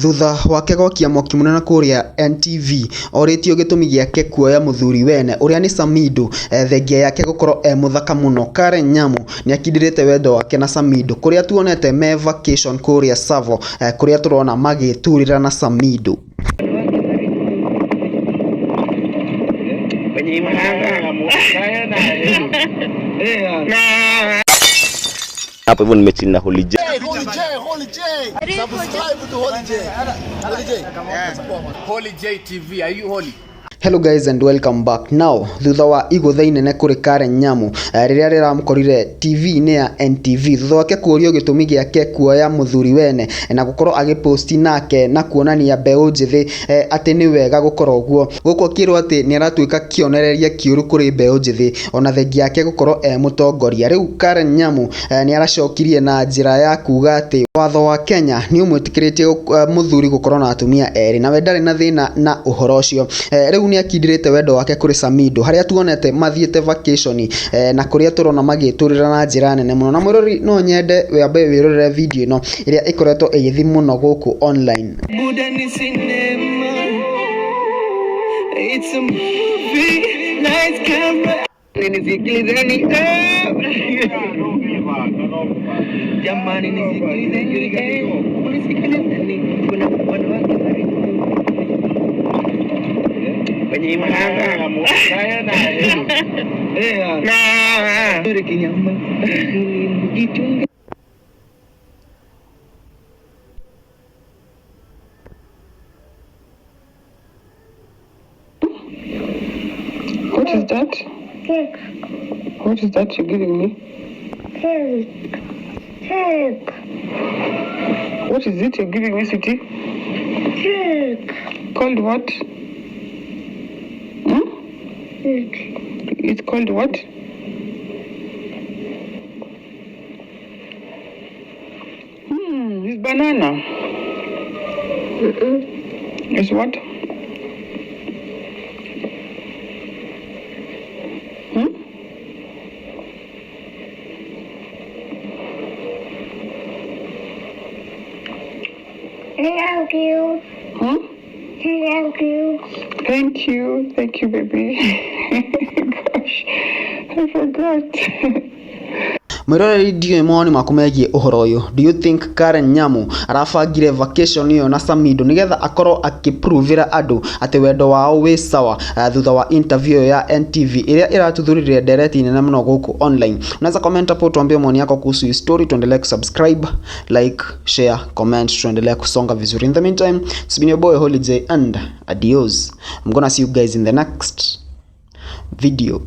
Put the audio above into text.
Thutha wake gwakia mwaki mũnene kũrĩa NTV orĩtio gĩtũmi gĩake kuoya mũthuri wene ũrĩa nĩ Samidoh, thengia yake gũkorwo e mũthaka mũno. Karen Nyamu nĩakindĩrĩte wendo wake na Samidoh kũrĩa tuonete me vacation kũrĩa Tsavo, kũrĩa tũrona magĩturĩra na Samidoh. Hapo hivyo nimechill na Holy J. Hey, Holy J, Holy J. Subscribe to Holy J. Holy J. Holy J TV, are you holy? Hello guys and welcome back. Now, thutha wa igũtha inene kũrĩ Karen Nyamu, rĩrĩa rĩramũkorire TV-inĩ ya NTV thutha wake kũũrio gĩtũmi gĩake kuoya mũthuri wene na gũkorwo agĩposti nake na kuonania mbeũ njĩthĩ, atĩ nĩ wega gũkorwo ũguo. Gũkũ akĩrwo atĩ nĩ aratuĩka kĩonereria kĩũru kũrĩ mbeũ njĩthĩ ona thengia yake gũkorwo e mũtongoria. Rĩu Karen Nyamu, nĩ aracokirie na njĩra ya kuga atĩ watho wa Kenya nĩ ũmwĩtĩkĩrĩtie mũthuri gũkorwo na atumia erĩ nawe ndarĩ na thĩna na ũhoro ũcio. Rĩu nĩ akindĩrĩte wendo wake kũrĩ Samidoh harĩa tuonete mathiĩte vacation, na kũrĩa tũrona magĩtũrĩra na njĩra nene mũno. Na mwĩroreri, no nyende wambe wĩrorere video ĩno ĩrĩa ĩkoretwo ĩgĩthiĩ mũno gũkũ online. Buda ni sinema. It's a movie. Lights, camera. Nisikilizeni, eh. Jamani, nisikilizeni, eh. Nisikilizeni. Kuna wanawake kwenye mahanga. Na kinyama. Mjichunge. What is that? Cake. What is that you're giving me? Cake. Cake. What is it you're giving me, sweetie? Cake. Called what? Hmm? Cake. It's called what? It's banana. It's what? Hmm? Thank you. Hmm? Thank you. Thank you. Thank you, baby. Gosh, I forgot. Mwĩroreri, ndiũĩ mawoni maku megiĩ ũhoro ũyũ. Do you think Karen Nyamu arabangire vacation ĩyo na Samidoh nĩgetha akorwo akĩpruvĩra andũ atĩ wendo wao wĩ sawa, thutha wa interview ĩyo ya NTV ĩrĩa ĩratuthũrire ndereti nene mũno gũkũ online? Unaweza comment hapo tuambie maoni yako kuhusu hii story. Tuendelee kusubscribe, like, share, comment, tuendelee kusonga vizuri. In the meantime, it's been your boy Holy J and adios. I'm gonna see you guys in the next video.